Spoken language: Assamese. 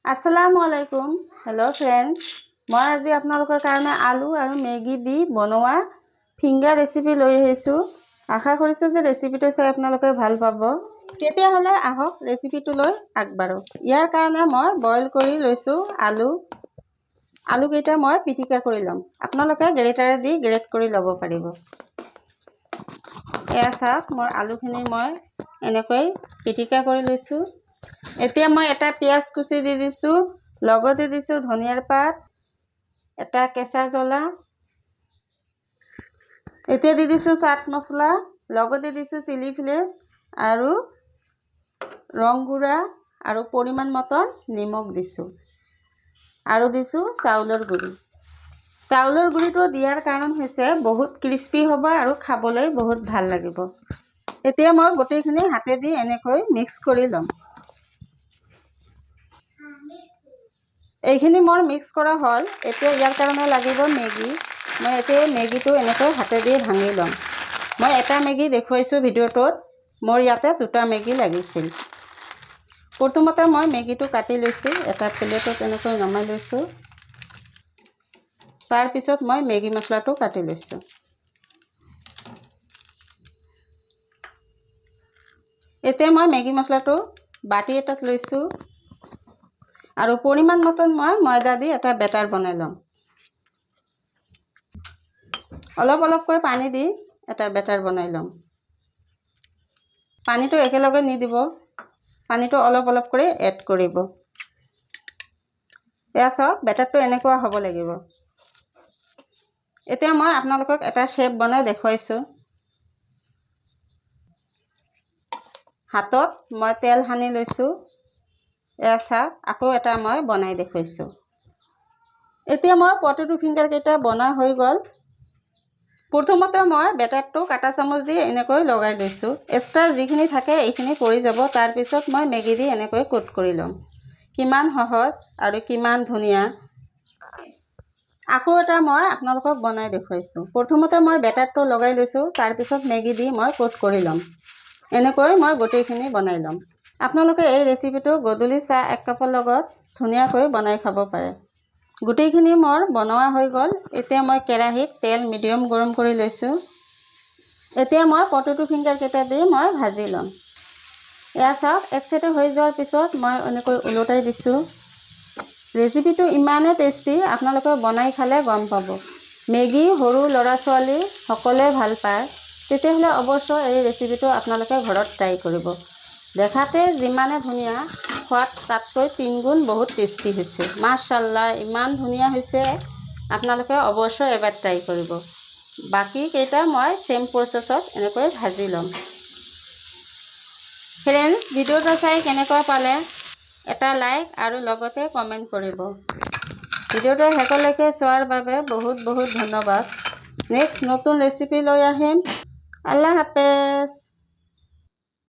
আসসালামু আলাইকুম। হেল্ল' ফ্ৰেণ্ডছ, মই আজি আপোনালোকৰ কাৰণে আলু আৰু মেগী দি বনোৱা ফিংগাৰ ৰেচিপি লৈ আহিছোঁ। আশা কৰিছোঁ যে ৰেচিপিটো চাই আপোনালোকে ভাল পাব। তেতিয়াহ'লে আহক, ৰেচিপিটোলৈ আগবাঢ়োঁ। ইয়াৰ কাৰণে মই বইল কৰি লৈছোঁ আলু। আলুকেইটা মই পিটিকা কৰি ল'ম। আপোনালোকে গ্ৰেটাৰে দি গ্ৰেট কৰি ল'ব পাৰিব। এয়া চাওক, মোৰ আলুখিনি মই এনেকৈ পিটিকা কৰি লৈছোঁ। এতিয়া মই এটা পিঁয়াজ কুচি দি দিছোঁ, লগতে দিছোঁ ধনিয়াৰ পাত, এটা কেঁচা জ্বলা। এতিয়া দি দিছোঁ চাট মছলা, লগতে দিছোঁ চিলি ফ্লেক্স আৰু ৰং গুড়া আৰু পৰিমাণ মতন নিমখ দিছোঁ আৰু দিছোঁ চাউলৰ গুড়ি। চাউলৰ গুড়িটো দিয়াৰ কাৰণ হৈছে বহুত ক্ৰিস্পি হ'ব আৰু খাবলৈ বহুত ভাল লাগিব। এতিয়া মই গোটেইখিনি হাতেদি এনেকৈ মিক্স কৰি ল'ম। এইখিনি মোৰ মিক্স কৰা হ'ল। এতিয়া ইয়াৰ কাৰণে লাগিব মেগী। মই এতিয়া মেগীটো এনেকৈ হাতেদি ভাঙি ল'ম। মই এটা মেগী দেখুৱাইছোঁ ভিডিঅ'টোত, মোৰ ইয়াতে দুটা মেগী লাগিছিল। প্ৰথমতে মই মেগীটো কাটি লৈছোঁ, এটা প্লেটত এনেকৈ নমাই লৈছোঁ। তাৰপিছত মই মেগী মছলাটো কাটি লৈছোঁ। এতিয়া মই মেগী মছলাটো বাতি এটাত লৈছোঁ আৰু পৰিমাণ মতন মই ময়দা দি এটা বেটাৰ বনাই ল'ম। অলপ অলপকৈ পানী দি এটা বেটাৰ বনাই ল'ম। পানীটো একেলগে নিদিব, পানীটো অলপ অলপ কৰি এড কৰিব। এয়া চাওক, বেটাৰটো এনেকুৱা হ'ব লাগিব। এতিয়া মই আপোনালোকক এটা শ্বেপ বনাই দেখুৱাইছোঁ। হাতত মই তেল সানি লৈছোঁ। এয়া চাওক, আকৌ এটা মই বনাই দেখুৱাইছোঁ। এতিয়া মই পটেটো ফিংগাৰকেইটা বনোৱা হৈ গ'ল। প্ৰথমতে মই বেটাৰটো কাটা চামুচ দি এনেকৈ লগাই লৈছোঁ। এক্সট্ৰা যিখিনি থাকে এইখিনি পৰি যাব। তাৰপিছত মই মেগী দি এনেকৈ কোট কৰি ল'ম। কিমান সহজ আৰু কিমান ধুনীয়া! আকৌ এটা মই আপোনালোকক বনাই দেখুৱাইছোঁ। প্ৰথমতে মই বেটাৰটো লগাই লৈছোঁ, তাৰপিছত মেগী দি মই কোট কৰি ল'ম। এনেকৈ মই গোটেইখিনি বনাই ল'ম। আপোনালোকে এই ৰেচিপিটো গধূলি চাহ এক কাপৰ লগত ধুনীয়াকৈ বনাই খাব পাৰে। গোটেইখিনি মোৰ বনোৱা হৈ গ'ল। এতিয়া মই কেৰাহীত তেল মিডিয়াম গৰম কৰি লৈছোঁ। এতিয়া মই পটেটো ফিংগাৰকেইটা দি মই ভাজি ল'ম। এয়া চাওক, এক চাইডে হৈ যোৱাৰ পিছত মই এনেকৈ ওলোটাই দিছোঁ। ৰেচিপিটো ইমানেই টেষ্টি, আপোনালোকে বনাই খালে গম পাব। মেগী সৰু ল'ৰা ছোৱালী সকলোৱে ভাল পায়। তেতিয়াহ'লে অৱশ্য এই ৰেচিপিটো আপোনালোকে ঘৰত ট্ৰাই কৰিব। দেখাতে যিমানে ধুনীয়া, খোৱাত তাতকৈ তিনিগুণ বহুত টেষ্টি হৈছে। মাশাল্লাহ, ইমান ধুনীয়া হৈছে! আপোনালোকে অৱশ্যে এবাৰ ট্ৰাই কৰিব। বাকী কেইটা মই ছেম প্ৰচেছত এনেকৈ ভাজি ল'ম। ফ্ৰেণ্ডছ, ভিডিঅ'টো চাই কেনেকুৱা পালে এটা লাইক আৰু লগতে কমেণ্ট কৰিব। ভিডিঅ'টো শেষলৈকে চোৱাৰ বাবে বহুত বহুত ধন্যবাদ। নেক্সট নতুন ৰেচিপি লৈ আহিম। আল্লাহ হাফেজ।